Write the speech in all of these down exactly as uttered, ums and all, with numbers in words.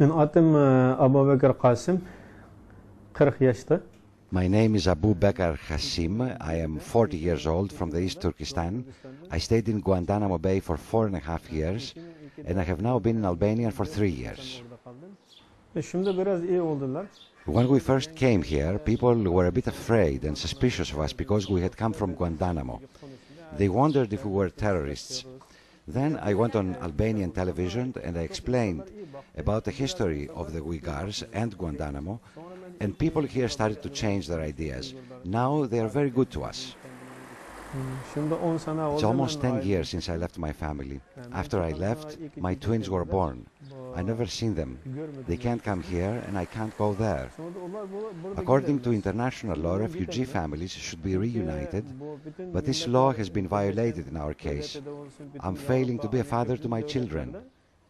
Men adım, e, Abu Bekir Qasim, qırq yaşta. My name is Abu Bakr Qasim. I am forty years old, from the East Turkestan. I stayed in Guantanamo Bay for four and a half years, and I have now been in Albania for three years. E, şimdi biraz iyi oldular. When we first came here, people were a bit afraid and suspicious of us because we had come from Guantanamo. They wondered if we were terrorists. Then I went on Albanian television and I explained about the history of the Uyghurs and Guantanamo, and people here started to change their ideas. Now they are very good to us. It's almost ten years since I left my family. After I left, my twins were born. I never seen them. They can't come here and I can't go there. According to international law, refugee families should be reunited, but this law has been violated in our case. I'm failing to be a father to my children.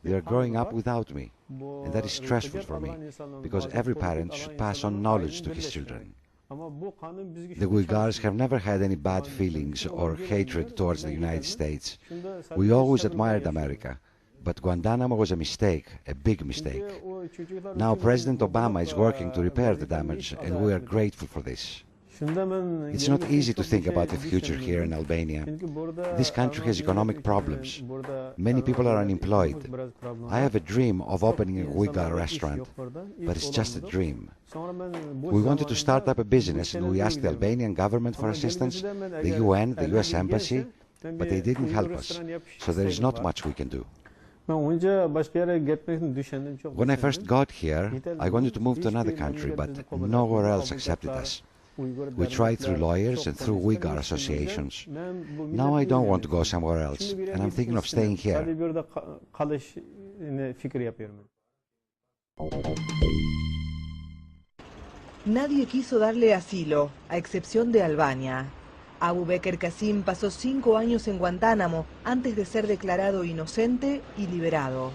They are growing up without me, and that is stressful for me, because every parent should pass on knowledge to his children. The Uyghurs have never had any bad feelings or hatred towards the United States. We always admired America, but Guantanamo was a mistake, a big mistake. Now President Obama is working to repair the damage, and we are grateful for this. It's not easy to think about the future here in Albania. This country has economic problems. Many people are unemployed. I have a dream of opening a Uyghur restaurant, but it's just a dream. We wanted to start up a business and we asked the Albanian government for assistance, the U N, the U S Embassy, but they didn't help us. So there is not much we can do. When I first got here, I wanted to move to another country, but nowhere else accepted us. We tried through lawyers and through Uyghur associations. Now I don't want to go somewhere else, and I'm thinking of staying here. Nadie quiso darle asilo, a excepción de Albania. Abu Bekr Qasim pasó cinco años en Guantánamo antes de ser declarado inocente y liberado.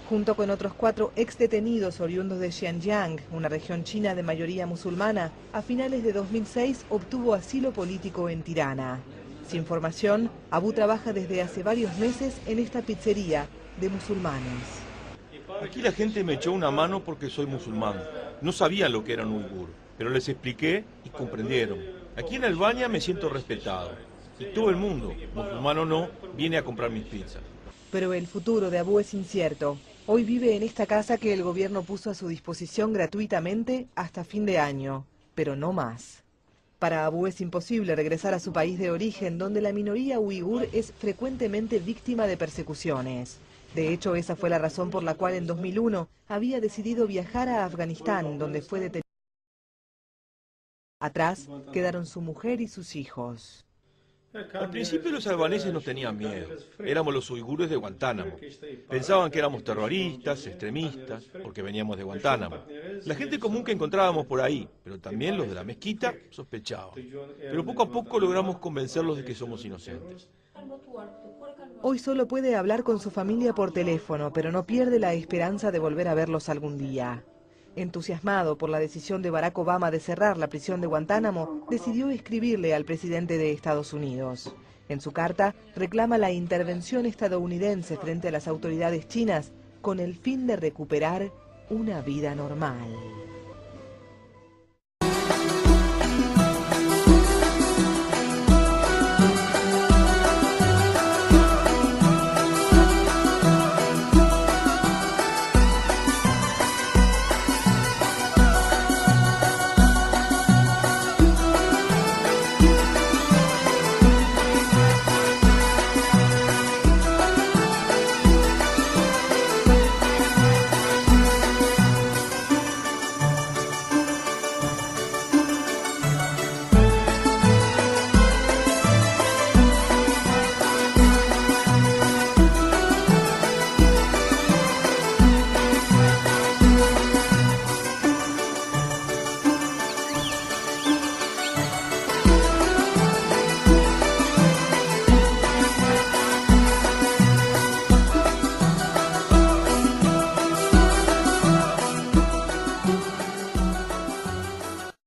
Junto con otros cuatro ex detenidos oriundos de Xinjiang, una región china de mayoría musulmana, a finales de dos mil seis obtuvo asilo político en Tirana. Sin formación, Abu trabaja desde hace varios meses en esta pizzería de musulmanes. Aquí la gente me echó una mano porque soy musulmán. No sabían lo que era un uigur, pero les expliqué y comprendieron. Aquí en Albania me siento respetado. Y todo el mundo, musulmán o no, viene a comprar mis pizzas. Pero el futuro de Abu es incierto. Hoy vive en esta casa que el gobierno puso a su disposición gratuitamente hasta fin de año, pero no más. Para Abu es imposible regresar a su país de origen, donde la minoría uigur es frecuentemente víctima de persecuciones. De hecho, esa fue la razón por la cual en dos mil uno había decidido viajar a Afganistán, donde fue detenido. Atrás quedaron su mujer y sus hijos. Al principio los albaneses nos tenían miedo. Éramos los uigures de Guantánamo. Pensaban que éramos terroristas, extremistas, porque veníamos de Guantánamo. La gente común que encontrábamos por ahí, pero también los de la mezquita, sospechaban. Pero poco a poco logramos convencerlos de que somos inocentes. Hoy solo puede hablar con su familia por teléfono, pero no pierde la esperanza de volver a verlos algún día. Entusiasmado por la decisión de Barack Obama de cerrar la prisión de Guantánamo, decidió escribirle al presidente de Estados Unidos. En su carta, reclama la intervención estadounidense frente a las autoridades chinas con el fin de recuperar una vida normal.